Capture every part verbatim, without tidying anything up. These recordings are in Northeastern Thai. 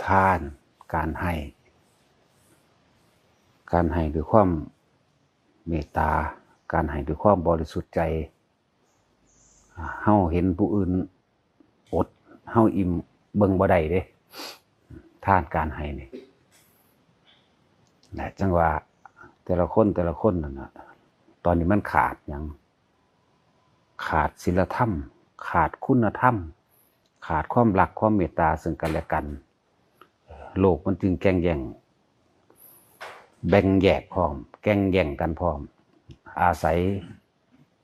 ทาน การให้ การให้ด้วยความเมตตา การให้ด้วยความบริสุทธิ์ใจ เฮาเห็นผู้อื่นอด เฮาอิ่ม เบิ่งบ่ได้เด้ ทานการให้นี่นะ จังว่าแต่ละคนแต่ละคนนั่นน่ะ ตอนนี้มันขาดหยัง ขาดศีลธรรม ขาดคุณธรรม ขาดความรักความเมตตาซึ่งกันและกัน โลกมันจึงแข่งแย่ง แบ่งแยกพร้อม แข่งแย่งกันพร้อม อาศัย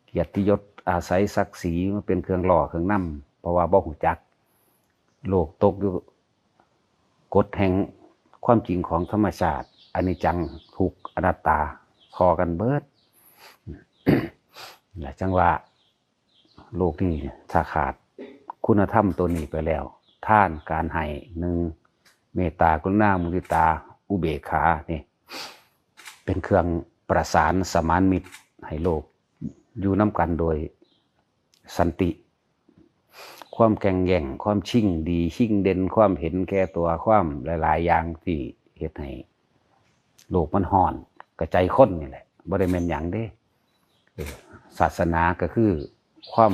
เกียรติยศ อาศัยศักดิ์ศรีมาเป็นเครื่องล่อเครื่องนำ เพราะว่าบ่ฮู้จัก โลกตกอยู่กฎแห่งความจริงของธรรมชาติ อนิจจัง ทุกข์ อนัตตา พ้อกันเบิด และจังว่า โลกนี้ถ้าขาดคุณธรรมตัวนี้ไปแล้ว ทาน การให้ หนึ่ง เมตตา กรุณา มุทิตา อุเบกขา นี่ เป็นเครื่องประสานสมานมิตรให้โลกอยู่นำกันโดยสันติ ความแข่งแย่ง ความชิงดีชิงเด่น ความเห็นแก่ตัว ความหลายๆอย่างที่เฮ็ดให้โลกมันฮ้อน ก็ใจคนนี่แหละ บ่ได้แม่นหยังเด้ เออ ศาสนาก็คือความ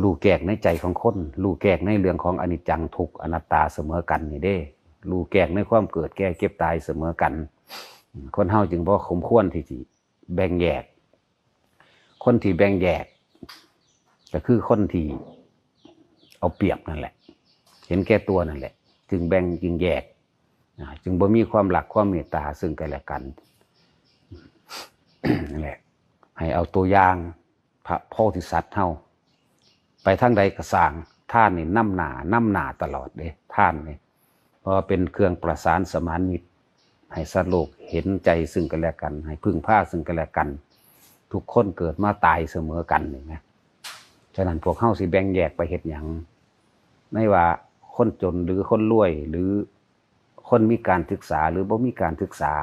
รู้แจ้งในใจของคน รู้แจ้งในเรื่องของอนิจจัง ทุกข์ อนัตตาเสมอกันนี่เด้ รู้แจ้งในความเกิดแก่เจ็บตายเสมอกัน คนเฮาจึงบ่สมควรที่สิแบ่งแยก คนที่แบ่งแยก ก็คือคนที่เอาเปรียบนั่นแหละ เห็นแก่ตัวนั่นแหละ จึงแบ่งจึงแยก อ่า จึงบ่มีความรักความเมตตาซึ่งกันและกัน นั่นแหละ ให้เอาตัวอย่างพระโพธิสัตว์เฮา ไปทางใดก็ซ่าง ทานนี่นำหน้านำหน้าตลอดเด้ ทานนี่ เพราะว่าเป็นเครื่องประสานสมานมิตร ให้สัตว์โลกเห็นใจซึ่งกันและกัน ให้พึ่งพาซึ่งกันและกัน ทุกคนเกิดมาตายเสมอกันนี่นะ ฉะนั้นพวกเฮาสิแบ่งแยกไปเฮ็ดหยัง ไม่ว่าคนจนหรือคนรวย หรือคนมีการศึกษาหรือบ่มีการศึกษา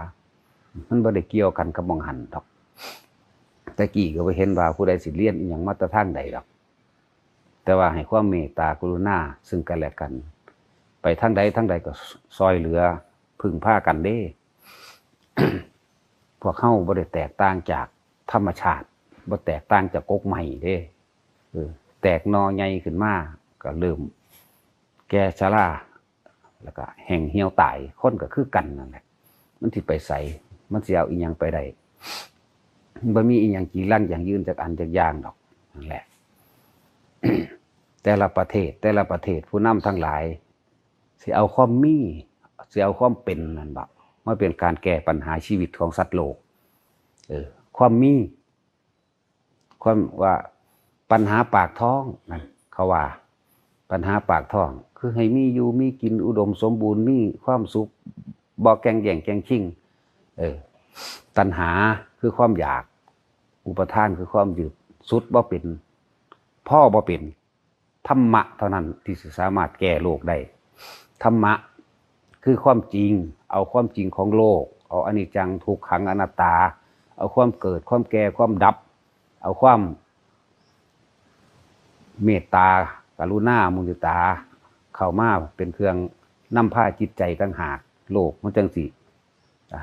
มันบ่ได้เกี่ยวกันกับหม่องหั้นดอก แต่กี้ก็บ่เห็นว่าผู้ใดสิเรียนอิหยังมาแต่ทางใดดอก แต่ว่าให้ความเมตตากรุณาซึ่งกันและกัน ไปทางใดทางใดก็ซอยเหลือพึ่งพากันเด้ พวกเฮาบ่ได้แตกต่างจากธรรมชาติ บ่แตกต่างจากกกไม้เด้ เออ แตกหน่อใหญ่ขึ้นมาก็เริ่มแก่ชรา แล้วก็แห้งเหี่ยวตาย คนก็คือกันนั่นแหละ มันสิไปไส มันสิเอาอิหยังไปได้ มันบ่มีอิหยังจีรังยั่งยืนจักอันจักอย่างดอก นั่นแหละ แต่ละประเทศ แต่ละประเทศ ผู้นำทั้งหลาย สิเอาความมี สิเอาความเป็นนั่นบ่ มาเป็นการแก้ปัญหาชีวิตของสัตว์โลก เออ ความมี ความว่าปัญหาปากท้องนั่น เขาว่า ปัญหาปากท้อง คือให้มีอยู่มีกิน อุดมสมบูรณ์ มีความสุข บ่แข่งแย่งแข่งชิง เออ ตัณหาคือความอยาก อุปาทานคือความยึด สุดบ่เป็น พอบ่เป็น ธรรมะเท่านั้นที่สิสามารถแก้โลกได้ ธรรมะคือความจริง เอาความจริงของโลก เอาอนิจจัง ทุกขัง อนัตตา เอาความเกิด ความแก่ ความดับ เอาความเมตตา กรุณา มุทิตา เข้ามาเป็นเครื่องนำพาจิตใจต่างหาก โลกมันจั่งสิ อ่า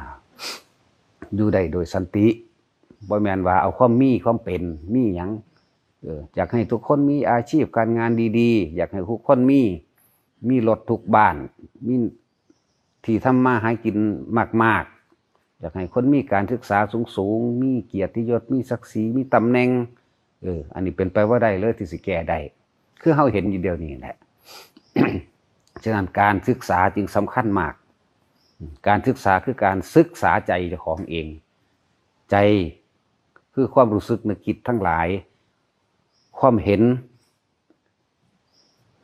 อยู่ได้โดยสันติ บ่แม่นว่าเอาความมีความเป็น มีหยัง เออ อยากให้ทุกคนมีอาชีพการงานดีๆ อยากให้ทุกคนมี มีรถทุกบ้าน มีที่ทำมาหากินมากๆ อยากให้คนมีการศึกษาสูงๆ มีเกียรติยศ มีศักดิ์ศรี มีตำแหน่ง เออ อันนี้เป็นไปบ่ได้เลยที่สิแก้ได้ คือเฮาเห็นอยู่เดี๋ยวนี้แหละ ฉะนั้นการศึกษาจึงสำคัญมาก การศึกษาคือการศึกษาใจเจ้าของเอง ใจคือความรู้สึกนึกคิดทั้งหลาย ความเห็น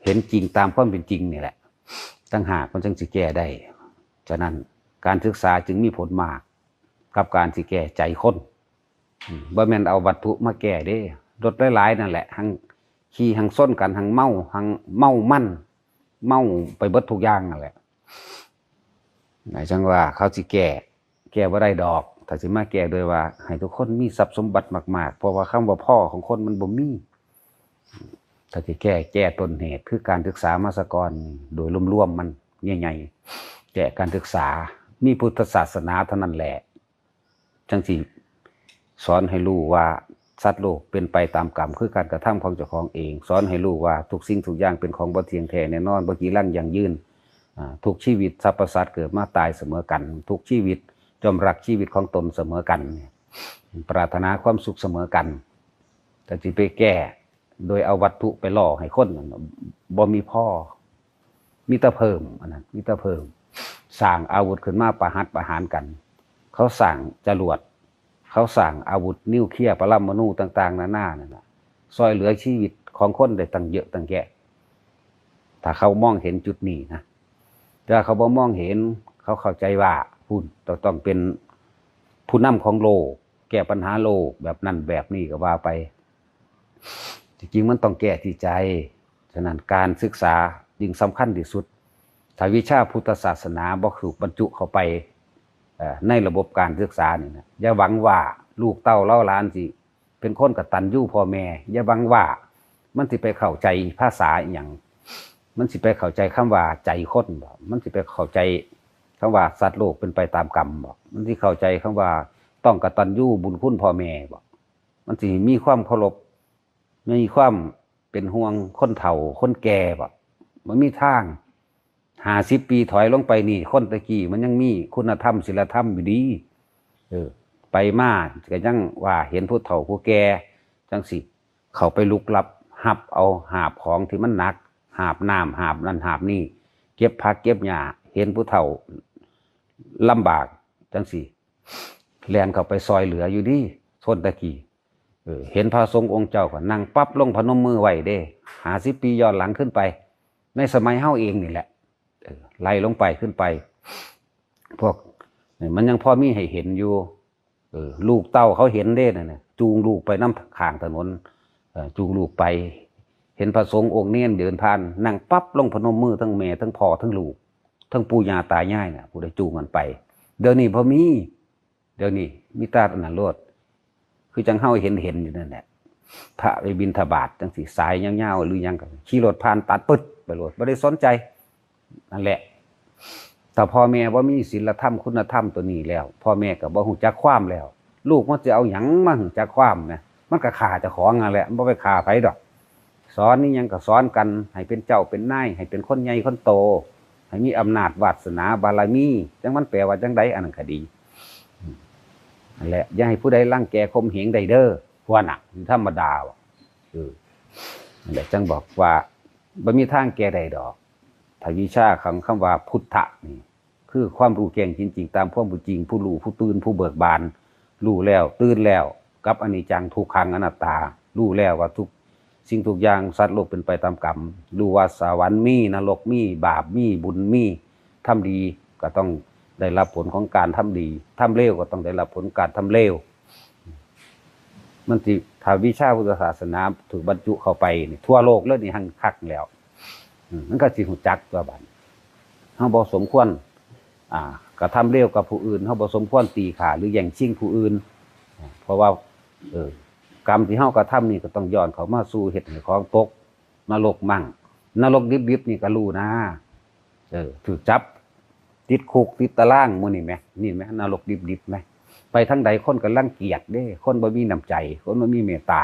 เห็นจริงตามความเป็นจริงนี่แหละ ต่างหากมันจั่งสิแก้ได้ ฉะนั้นการศึกษาจึงมีผลมากกับการสิแก้ใจคน อืม บ่แม่นเอาวัตถุมาแก้เด้ รถหลายๆนั่นแหละ หั้งขี่หั้งชนกัน หั้งเมา หั้งเมามัน เมาไปเบิดทุกอย่างนั่นแหละ หมายถึงว่าเขาสิแก้ แก้บ่ได้ดอก ถ้าสิมาแก้โดยว่าให้ทุกคนมีทรัพย์สมบัติมากๆ เพราะว่าคำว่าพอของคนมันบ่มี ถ้าสิแก้ แก้ต้นเหตุคือการศึกษามาซะก่อน โดยรวมๆมัน ใหญ่ๆ แก่การศึกษา มีพุทธศาสนาเท่านั้นแหละ จั่งสิสอนให้รู้ว่าสัตว์โลกเป็นไปตามกรรม คือการกระทำของเจ้าของเอง สอนให้รู้ว่าทุกสิ่งทุกอย่างเป็นของบ่เที่ยงแท้แน่นอน บ่จีรังยั่งยืน อ่า ทุกชีวิตสรรพสัตว์เกิดมาตายเสมอกัน ทุกชีวิตย่อมรักชีวิตของตนเสมอกัน ปรารถนาความสุขเสมอกัน แต่สิไปแก้โดยเอาวัตถุไปล่อให้คน บ่มีพอ มีแต่เพิ่ม อันนั้น มีแต่เพิ่ม สร้างอาวุธขึ้นมาประหัตประหารกัน เขาสร้างจรวด เขาสร้างอาวุธนิวเคลียร์ปรมาณูต่างๆ นานานั่นน่ะ ซอยเหลือชีวิตของคนได้ตั้งเยอะตั้งแยะ ถ้าเขามองเห็นจุดนี้นะ แต่เขาบ่มองเห็น เขาเข้าใจว่าพุ้นต้องเป็นผู้นำของโลก แก้ปัญหาโลกแบบนั้นแบบนี้ก็ว่าไป จริงๆ มันต้องแก้ที่ใจ ฉะนั้นการศึกษาจึงสำคัญที่สุด ถ้าวิชาพุทธศาสนาบ่ถูกบรรจุเข้าไป เอ่อ ในระบบการศึกษานี่นะ อย่าหวังว่าลูกเต้าเหล่าหลานสิเป็นคนกตัญญูพ่อแม่ อย่าหวังว่ามันสิไปเข้าใจภาษาอีหยัง มันสิไปเข้าใจคำว่าใจคนบ่ มันสิไปเข้าใจคำว่าสัตว์โลกเป็นไปตามกรรมบ่ มันสิเข้าใจคำว่าต้องกตัญญูบุญคุณพ่อแม่บ่ มันสิมีความเคารพ มีความเป็นห่วงคนเฒ่าคนแก่บ่ มันมีทาง ห้าสิบปีถอยลงไปนี่ คนตะกี้มันยังมีคุณธรรมศีลธรรมอยู่ดี เออ ไปมาก็ยังว่าเห็นผู้เฒ่าผู้แก่จั่งซี้ เข้าไปลุกลับ หับเอาหาบของที่มันหนัก หาบน้ำ หาบนั่นหาบนี่ เก็บผักเก็บหญ้า เห็นผู้เฒ่าลำบากจั่งซี้ แล่นเข้าไปซอยเหลืออยู่ดี คนตะกี้ เออ เห็นพระสงฆ์องค์เจ้าก็นั่งปั๊บลงพนมมือไหว้เด้ ห้าสิบปีย้อนหลังขึ้นไป ในสมัยเฮาเองนี่แหละ เออ ไล่ลงไปขึ้นไป พวก มันยังพอมีให้เห็นอยู่ เออ ลูกเต้าเขาเห็นเด้นั่นน่ะ จูงลูกไปนำข้างถนน เออ จูงลูกไป เห็นพระสงฆ์องค์เณรเดินผ่าน นั่งปั๊บลงพนมมือทั้งแม่ทั้งพ่อทั้งลูก ทั้งปู่ย่าตายายน่ะ ผู้ใดจูงกันไป เดี๋ยวนี้บ่มี เดี๋ยวนี้มีแต่อันนั้นโลด คือจั่งเฮาเห็นเห็นอยู่นั่นแหละ พระไปบิณฑบาตจั่งซี้ สายยาวๆ หรือหยังก็ขี่รถผ่านตัดปึ๊ดไปโลด บ่ได้สนใจ นั่นแหละ ถ้าพ่อแม่บ่มีศีลธรรมคุณธรรมตัวนี้แล้ว พ่อแม่ก็บ่ฮู้จักความแล้ว ลูกมันสิเอาหยังมาฮู้จักความนะ มันก็ฆ่าเจ้าของนั่นแหละ มันบ่ไปฆ่าไผดอก สอนนี่หยังก็สอนกัน ให้เป็นเจ้าเป็นนาย ให้เป็นคนใหญ่คนโต ให้มีอำนาจวาสนาบารมี จั่งมันแปลว่าจั่งใด อันนั้นก็ดี อืม นั่นแหละ อย่าให้ผู้ใดรังแกข่มเหงได้เด้อ พวกน่ะ ธรรมดาว่ะ เออ นั่นแหละ จั่งบอกว่า บ่มีทางแก้ได้ดอก ถ้าวิชาของคำว่าพุทธะนี่ คือความรู้แจ้งจริงๆ ตามความเป็นจริง ผู้รู้ ผู้ตื่น ผู้เบิกบาน รู้แล้ว ตื่นแล้ว กับอนิจจัง ทุกขัง อนัตตา รู้แล้วว่าทุกสิ่งทุกอย่าง สัตว์โลกเป็นไปตามกรรม รู้ว่าสวรรค์มี นรกมี บาปมี บุญมี ทำดีก็ต้องได้รับผลของการทำดี ทำเลวก็ต้องได้รับผลการทำเลว มันสิ ถ้าวิชาพุทธศาสนาถูกบรรจุเข้าไปนี่ ทั่วโลกเลยนี่ หั้งคักแล้ว อืม มันก็สิฮู้จักตัวบัด เฮาบ่สมควร อ่า กระทำเลวกับผู้อื่น เฮาบ่สมควรตีฆ่าหรือแย่งชิงผู้อื่น อ่า เพราะว่า เออ กรรมที่เฮากระทำนี่ก็ต้องย้อนเข้ามาสู่เฮ็ดให้ของตกนรกมั่ง นรกดิบๆ นี่ก็รู้นะ เออ ถูกจับ ติดคุกติดตารางมื้อนี้แหม นี่แหม นรกดิบๆ แหม ไปทางใดคนก็รังเกียจเด้ คนบ่มีน้ำใจ คนบ่มีเมตตา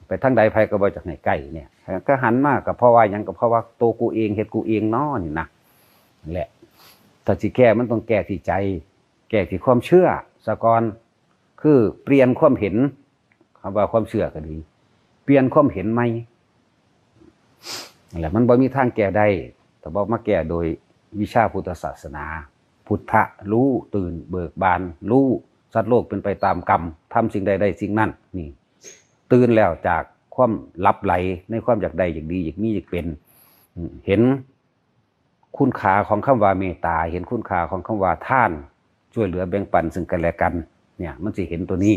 ไปทางใดไผก็บ่อยากให้ใกล้เนี่ย ก็หันมาก็เพราะว่าหยัง ก็เพราะว่าตัวกูเอง เฮ็ดกูเองเนาะนี่นะ นั่นแหละ ถ้าสิแก้มันต้องแก้ที่ใจ แก้ที่ความเชื่อซะก่อน คือเปลี่ยนความเห็น คำว่าความเชื่อก็ดี เปลี่ยนความเห็นใหม่ นั่นแหละ มันบ่มีทางแก้ได้ ถ้าบ่มาแก้โดยวิชาพุทธศาสนา พุทธะ รู้ ตื่น เบิกบาน รู้ สัตว์โลกเป็นไปตามกรรม ทำสิ่งใดได้สิ่งนั้น นี่ ตื่นแล้วจากความหลับไหลในความอยากได้ อยากดี อยากมี อยากเป็น อืม เห็นคุณค่าของคำว่าเมตตา เห็นคุณค่าของคำว่าทาน ช่วยเหลือแบ่งปันซึ่งกันและกัน เนี่ย มันสิเห็นตัวนี้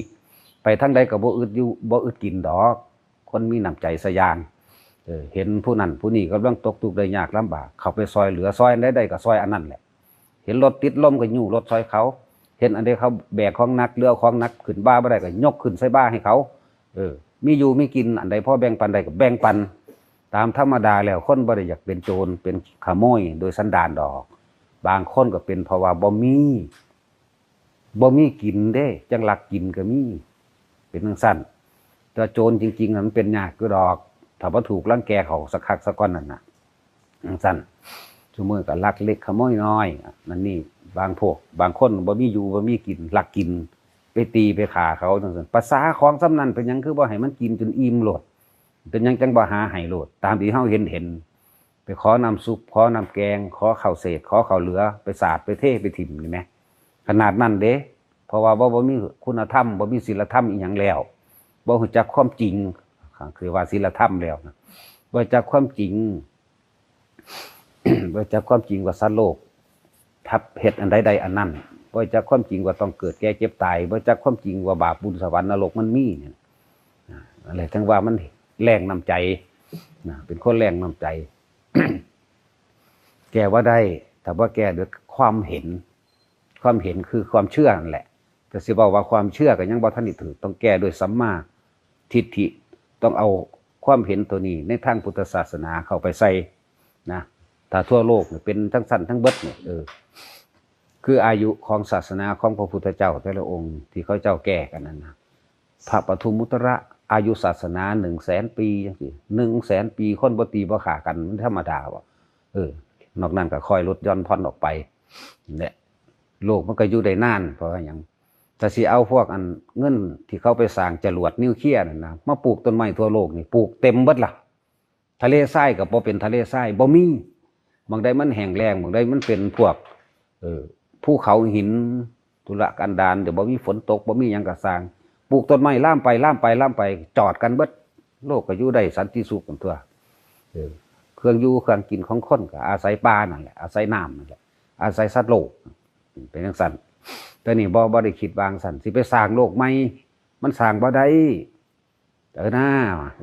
ไปทางใดก็บ่อึดอยู่ บ่อึดกินดอก คนมีน้ำใจสะอย่าง เออ เห็นผู้นั้นผู้นี้กำลังตกทุกข์ได้ยากลำบาก เข้าไปซอยเหลือ ซอยอันใดได้ก็ซอยอันนั้นแหละ เห็นรถติดลมก็ยู้รถซอยเขา เห็นอันใดเขาแบกของหนัก หรือเอาของหนักขึ้นบ่าบ่ได้ก็ยกขึ้นใส่บ่าให้เขา เออ มีอยู่มีกิน อันใดพอแบ่งปันได้ก็แบ่งปัน ตามธรรมดาแล้วคนบ่ได้อยากเป็นโจรเป็นขโมยโดยสันดานดอก บางคนก็เป็นเพราะว่าบ่มี บ่มีกินเด้ จั่งลักกินก็มี เป็นจั่งซั้น แต่โจรจริงๆน่ะมันเป็นยากอยู่ดอก ถ้าบ่ถูกรังแกเขาสักคักสักก่อนนั่นน่ะ จั่งซั้น ซุมื้อก็ลักเล็กขโมยน้อย นั่นนี่ บางพวก บางคนบ่มีอยู่บ่มีกิน ลักกิน ไปตีไปฆ่าเขาจั่งซั้น ประสาของส่ำนั้นเป็นหยังคือบ่ให้มันกินจนอิ่มโลด เป็นหยังจั่งบ่หาให้โลด ตามที่เฮาเห็นเห็น ไปขอน้ำซุป ขอน้ำแกง ขอข้าวเศษ ขอข้าวเหลือ ไปสาดไปเทไปถิ่มนี่แหม ขนาดนั้นเด้ เพราะว่าบ่ บ่มีคุณธรรม บ่มีศีลธรรมอีหยังแล้ว บ่รู้จักความจริง คือว่าศีลธรรมแล้วนะ บ่รู้จักความจริง บ่รู้จักความจริงว่าสัตว์โลก ทับเฮ็ดอันใดได้อันนั้น บ่รู้จักความจริงว่าต้องเกิดแก่เจ็บตาย บ่รู้จักความจริงว่าบาปบุญสวรรค์นรกมันมีเนี่ย นะ อะไรทั้งว่ามันแรงน้ำใจ นะ เป็นคนแรงน้ำใจ แก้บ่ได้ ถ้าบ่แก้ด้วยความเห็น ความเห็นคือความเชื่อนั่นแหละ แต่สิเว้าว่าความเชื่อก็ยังบ่ทันได้ถูก ต้องแก้ด้วยสัมมาทิฏฐิ ต้องเอาความเห็นตัวนี้ในทางพุทธศาสนาเข้าไปใส่นะ ถ้าทั่วโลกเนี่ยเป็นจั่งซั้นทั้งเบิดเนี่ย เออ คืออายุของศาสนาของพระพุทธเจ้าแต่ละองค์ที่เขาเจ้าแก้กันนั่นนะ พระปทุมมุตระ อายุศาสนาหนึ่งแสนปีจั่งซี้ หนึ่งแสนปีคนบ่ตีบ่ฆ่ากัน มันธรรมดาบ่ เออ นอกนั้นก็ค่อยลดหย่อนผ่อนออกไป นี่แหละ โลกมันก็อยู่ได้นาน เพราะว่าหยัง ถ้าสิเอาพวกอันเงินที่เขาไปสร้างจรวดนิวเคลียร์นั่นนะ มาปลูกต้นไม้ทั่วโลกนี่ ปลูกเต็มเบิดล่ะ ทะเลทรายก็บ่เป็นทะเลทราย บ่มี หม่องใดมันแห้งแล้ง หม่องใดมันเป็นพวก เออ ภูเขาหิน ทุรกันดาร เดี๋ยวบ่มีฝนตก บ่มีหยังก็ซ่าง ปลูกต้นไม้ลามไป ลามไป ลามไป จอดกันเบิด โลกก็อยู่ได้สันติสุขกันทั่ว เออ เครื่องอยู่เครื่องกินของคนก็อาศัยป่านั่นแหละ อาศัยน้ำนั่นแหละ อาศัยสัตว์โลก เป็นจั่งซั้น แต่นี่บ่ บ่ได้คิดว่าจั่งซั้น สิไปสร้างโลกใหม่ มันสร้างบ่ได้ เออนา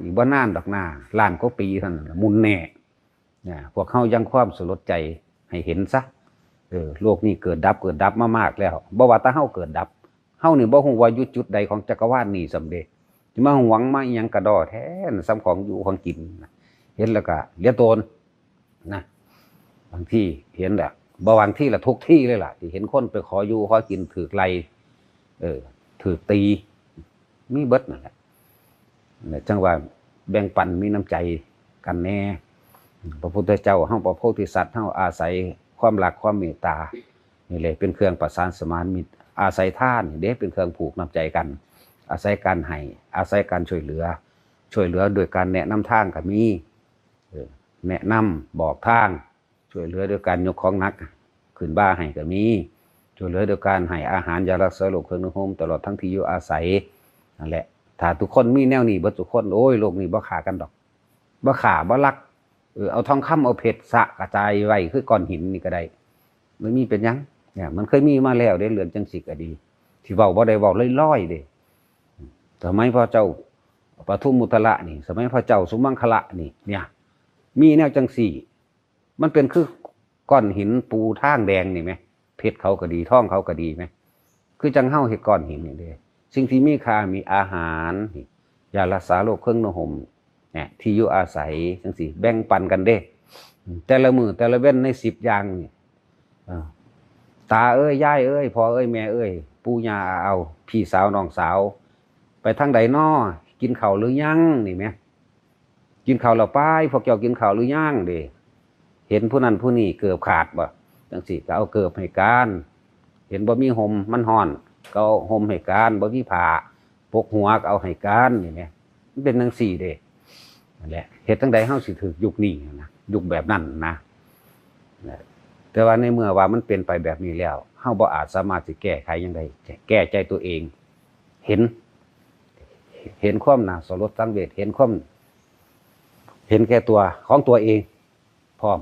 อีกบ่นานดอกนา ล้านกว่าปีเท่านั้นล่ะ หมุนแน่ นะ พวกเฮายังความสลดใจให้เห็นซะ เออ โลกนี้เกิดดับ เกิดดับมามากแล้ว บ่ว่าแต่เฮาเกิดดับ เฮานี่บ่ฮู้ว่าอยู่จุดใดของจักรวาลนี้ซ้ำเด้ สิมาหวงมาอิหยังกะด้อแท้ ส่ำของอยู่ของกิน เห็นแล้วก็เหลือโตน นะ บางทีเห็นแหละ บ่บางทีละ ทุกที่เลยล่ะ ที่เห็นคนไปขออยู่ขอกิน ถูกไล่ เออ ถูกตี มีเบิดนั่นแหละ นั่นแหละ จั่งว่าแบ่งปันมีน้ำใจกันแน่ พระพุทธเจ้าเฮา พระโพธิสัตว์เฮา อาศัยความรักความเมตตา นี่แหละเป็นเครื่องประสานสมานมิตร อาศัยทานนี่เด้เป็นเครื่องผูกน้ำใจกัน อาศัยการให้ อาศัยการช่วยเหลือ ช่วยเหลือโดยการแนะนำทางก็มี เออ แนะนำบอกทาง ช่วยเหลือโดยการยกของหนักขึ้นบ่าให้ก็มี ช่วยเหลือโดยการให้อาหาร ยารักษาโรค เครื่องนุ่งห่ม ตลอดทั้งที่อยู่อาศัย นั่นแหละ ถ้าทุกคนมีแนวนี้เบิดทุกคน โอ้ย โลกนี้บ่ฆ่ากันดอก บ่ฆ่าบ่ลัก เออ เอาทองคำเอาเพชรสะกระจายไว้คือก้อนหินนี่ก็ได้ มันมีเป็นหยัง เนี่ย มันเคยมีมาแล้วเด้ เรื่องจั่งซี้ก็ดี ที่เว้าบ่ได้เว้าลอยๆเด้ สมัยพระเจ้าปทุมมุตระนี่ สมัยพระเจ้าสุมังคละนี่ เนี่ย มีแนวจั่งซี้ มันเป็นคือก้อนหินปูทางแดงนี่แหม เพชรเขาก็ดี ทองเขาก็ดีแหม คือจั่งเฮาเฮ็ดก้อนหินนี่เด้ สิ่งที่มีค่ามีอาหารนี่ ยารักษาโรค เครื่องนุ่งห่ม เนี่ย ที่อยู่อาศัยจั่งซี้ แบ่งปันกันเด้ แต่ละมื้อแต่ละเว็นในสิบอย่างนี่ เออ ตาเอ้ย ยายเอ้ย พ่อเอ้ย แม่เอ้ย ปู่ย่าอาเอา พี่สาวน้องสาว ไปทางใดน้อ กินข้าวหรือยัง นี่แหม กินข้าวแล้วไป พวกเจ้ากินข้าวหรือยังเด้ เห็นผู้นั้นผู้นี้เกิบขาดบ่ จั่งซี้ก็เอาเกิบให้กาง เห็นบ่มีห่มมันฮ้อน ก็เอาห่มให้กาง บ่มีผ้าปกหัวก็เอาให้กาง นี่แหม มันเป็นจั่งซี้เด้ นั่นแหละ เฮ็ดจั่งใดเฮาสิถืกยุคนี้นะ ยุคแบบนั้นนะ นะ แต่ว่าในเมื่อว่ามันเป็นไปแบบนี้แล้ว เฮาบ่อาจสามารถสิแก้ไขหยังได้ แก้ใจตัวเอง เห็น เห็นความน่าสลดสังเวช เห็นความ เห็นแก่ตัวของตัวเองพร้อม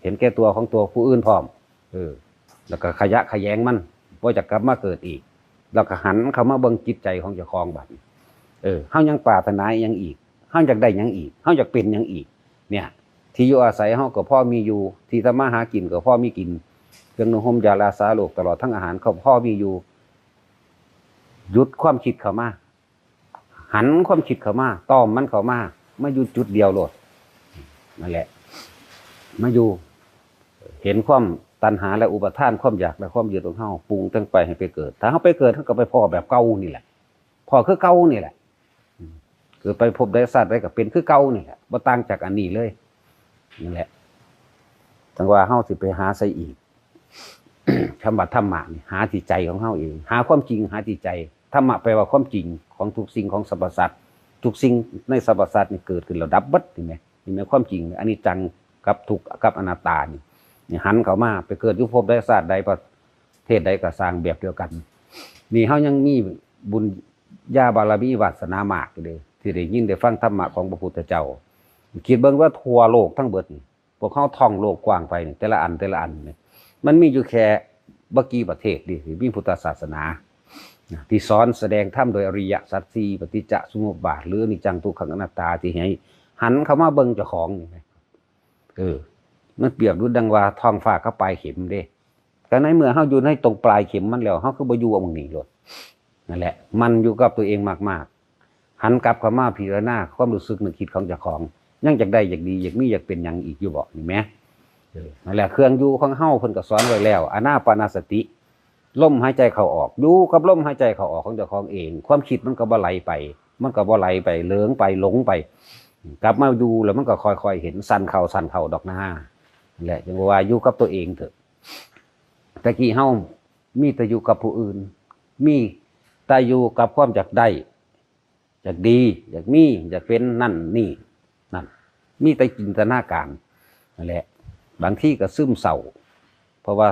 เห็นแก่ตัวของตัวผู้อื่นพร้อม เออ แล้วก็ขยะแขยงมัน บ่อยากกลับมาเกิดอีก แล้วก็หันเข้ามาเบิ่งจิตใจของเจ้าของบัดนี้ เออ เฮายังปรารถนาอิหยังอีก เฮาอยากได้หยังอีก เฮาอยากเป็นหยังอีก เนี่ย ที่อยู่อาศัยเฮาก็พอมีอยู่ ที่ทำมาหากินก็พอมีกิน เครื่องนุ่งห่มยารักษาโรค ตลอดทั้งอาหารก็พอมีอยู่ หยุดความคิดเข้ามา หันความคิดเข้ามา ต้อมมันเข้ามา มาอยู่จุดเดียวโลด นั่นแหละ มาอยู่ เห็นความตัณหาและอุปาทาน ความอยากและความยึดของเฮาปรุงแต่งไปให้ไปเกิด ถ้าเฮาไปเกิด เฮาก็ไปพ้อแบบเก่านี่แหละ พ้อคือเก่านี่แหละ อืม เกิดไปภพใดชาติใดก็เป็นคือเก่านี่แหละ บ่ต่างจากอันนี้เลย นั่นแหละ จั่งว่าเฮาสิไปหาไสอีก คำว่าธรรมะนี่ หาที่ใจของเฮาเอง หาความจริง หาที่ใจ ธรรมะแปลว่าความจริงของทุกสิ่ง ของสรรพสัตว์ ทุกสิ่งในสรรพสัตว์นี่เกิดขึ้นแล้วดับเบิด นี่แหม นี่แหมความจริง อนิจจังกับทุกข์กับอนัตตานี่ นี่หันเข้ามา ไปเกิดอยู่ภพใดชาติใด ประเทศใดก็ซ่าง แบบเดียวกัน นี่เฮายังมีบุญญาบารมีวาสนามากอยู่เด้ ที่ได้ยินได้ฟังธรรมะของพระพุทธเจ้า คิดเบิ่งว่าทั่วโลกทั้งเบิดนี่ พวกเฮาท่องโลกกว้างไปนี่ แต่ละอันแต่ละอันนี่ มันมีอยู่แค่บ่กี่ประเทศเด้ ที่มีพุทธศาสนา ที่สอนแสดงธรรมโดยอริยสัจสี่ ปฏิจจสมุปบาท หรืออนิจจังทุกขังอนัตตา ที่ให้หันเข้ามาเบิ่งเจ้าของนี่แหม เออ มันเปรียบดุจดังว่าท้องฟ้ากับปลายเข็มเด้ ก็ในเมื่อเฮาอยู่ในตรงปลายเข็มมันแล้ว เฮาคือบ่อยู่หม่องนี้โลด นั่นแหละ หมั่นอยู่กับตัวเองมากๆ หันกลับเข้ามาพิจารณาความรู้สึกนึกคิดของเจ้าของ ยังอยากได้อยากดี อยากมีอยากเป็นหยังอีกอยู่บ่ นี่แหม เออ นั่นแหละ เครื่องอยู่ของเฮาเพิ่นก็สอนไว้แล้ว อานาปานสติ ลมหายใจเข้าออก อยู่กับลมหายใจเข้าออกของเจ้าของเอง ความคิดมันก็บ่ไหลไป มันก็บ่ไหลไป เหลิงไป หลงไป กลับมาอยู่แล้วมันก็ค่อยๆ เห็น สั่นเข้าสั่นเข้าดอกนะ นั่นแหละ จั่งว่าอยู่กับตัวเองเถอะ แต่กี้เฮามีแต่อยู่กับผู้อื่น มีแต่อยู่กับความอยากได้ อยากดี อยากมี อยากเป็นนั่นนี่นั่น มีแต่จินตนาการ นั่นแหละ บางทีก็ซึมเศร้า เพราะว่า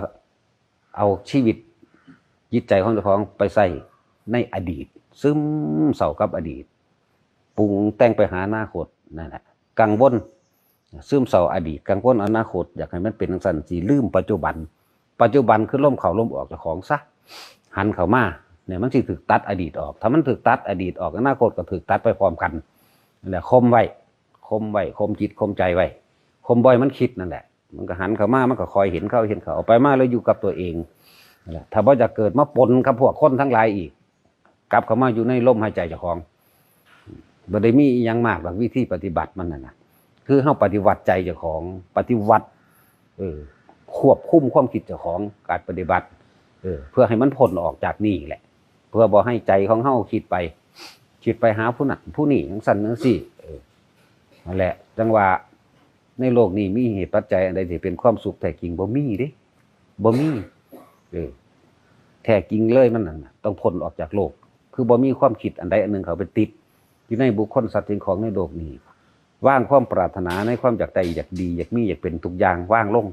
เอาชีวิตจิตใจของเจ้าของไปใส่ในอดีต ซึมเศร้ากับอดีต ปรุงแต่งไปหาอนาคต นั่นแหละ กังวล ซึมเศร้าอดีต กังวลอนาคต อยากให้มันเป็นจั่งซั้น สิลืมปัจจุบัน ปัจจุบันคือลมเข้าลมออกเจ้าของซะ หันเข้ามา เนี่ย มันสิถูกตัดอดีตออก ถ้ามันถูกตัดอดีตออก อนาคตก็ถูกตัดไปพร้อมกัน นั่นแหละ ข่มไว้ ข่มไว้ ข่มจิต ข่มใจไว้ ข่มบ่ให้มันคิดนั่นแหละ มันก็หันเข้ามา มันก็คอยเห็นเข้า เห็นเข้า เอาไปมาแล้วอยู่กับตัวเอง นั่นแหละ ถ้าบ่อยากเกิดมาปนกับพวกคนทั้งหลายอีก กลับเข้ามาอยู่ในลมหายใจเจ้าของ บ่ได้มีอิหยังมากดอก วิธีปฏิบัติมันนั่นน่ะ คือเฮาปฏิวัติใจเจ้าของ ปฏิวัติ เออ ควบคุมความคิดเจ้าของ การปฏิบัติ เออ เพื่อให้มันพ้นออกจากนี่แหละ เพื่อบ่ให้ใจของเฮาคิดไป คิดไปหาผู้นั้นผู้นี้ จั่งซั้นจั่งซี้ เออ นั่นแหละ จั่งว่าในโลกนี้มีเหตุปัจจัยอันใดที่เป็นความสุขแท้จริง บ่มีเด้ บ่มี เออ แท้จริงเลยมันนั่นน่ะ ต้องพ้นออกจากโลก คือบ่มีความคิดอันใดอันหนึ่งเข้าไปติด อยู่ในบุคคลสัตว์สิ่งของในโลกนี้ วางความปรารถนาในความอยากได้ อยากดี อยากมี อยากเป็นทุกอย่าง วางลง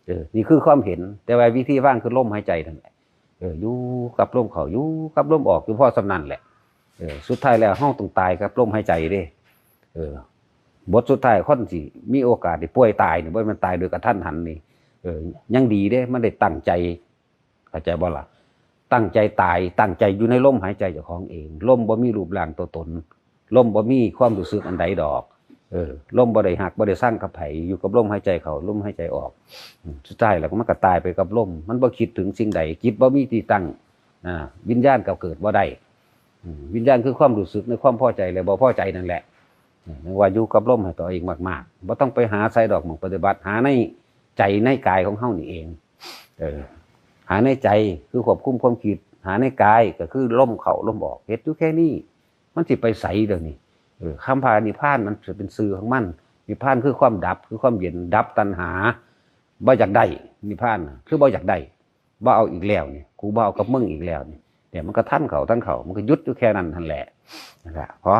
เออ นี่คือความเห็น แต่ว่าวิธีวางคือลมหายใจนั่นแหละ เออ อยู่กับลมเข้า อยู่กับลมออก อยู่พอส่ำนั้นแหละ เออ สุดท้ายแล้วเฮาต้องตายกับลมหายใจเด้ เออ บทสุดท้ายคนสิมีโอกาสได้ป่วยตายนี่ บ่แม่นตายโดยกระทันหันนี่ เออ ยังดีเด้ มันได้ตั้งใจ เข้าใจบ่ล่ะ ตั้งใจตาย ตั้งใจอยู่ในลมหายใจเจ้าของเอง ลมบ่มีรูปร่างตัวตน ลมบ่มีความรู้สึกอันใดดอก เออ ลมบ่ได้ฮัก บ่ได้ชังกับไผ อยู่กับลมหายใจเข้า ลมหายใจออก อืม สุดท้ายแล้วมันก็ตายไปกับลม มันบ่คิดถึงสิ่งใด จิตบ่มีที่ตั้ง อ่า วิญญาณก็เกิดบ่ได้ อืม วิญญาณคือความรู้สึกในความพอใจและบ่พอใจนั่นแหละ อืม ว่าอยู่กับลมให้ตัวเองมากๆ บ่ต้องไปหาไสดอกหม่องปฏิบัติ หาในใจในกายของเฮานี่เอง เออ หาในใจคือควบคุมความคิด หาในกายก็คือลมเข้าลมออก เฮ็ดอยู่แค่นี้ มันสิไปไสเดี๋ยวนี้ เออ คำว่านิพพานมันสิเป็นชื่อของมัน นิพพานคือความดับ คือความเย็น ดับตัณหา บ่อยากได้ นิพพานน่ะ คือบ่อยากได้ บ่เอาอีกแล้วนี่ กูบ่เอากับมึงอีกแล้วนี่ เนี่ย มันก็ทันเข้า ทันเข้า มันก็หยุดอยู่แค่นั้นหั่นแหละ นั่นแหละ พอ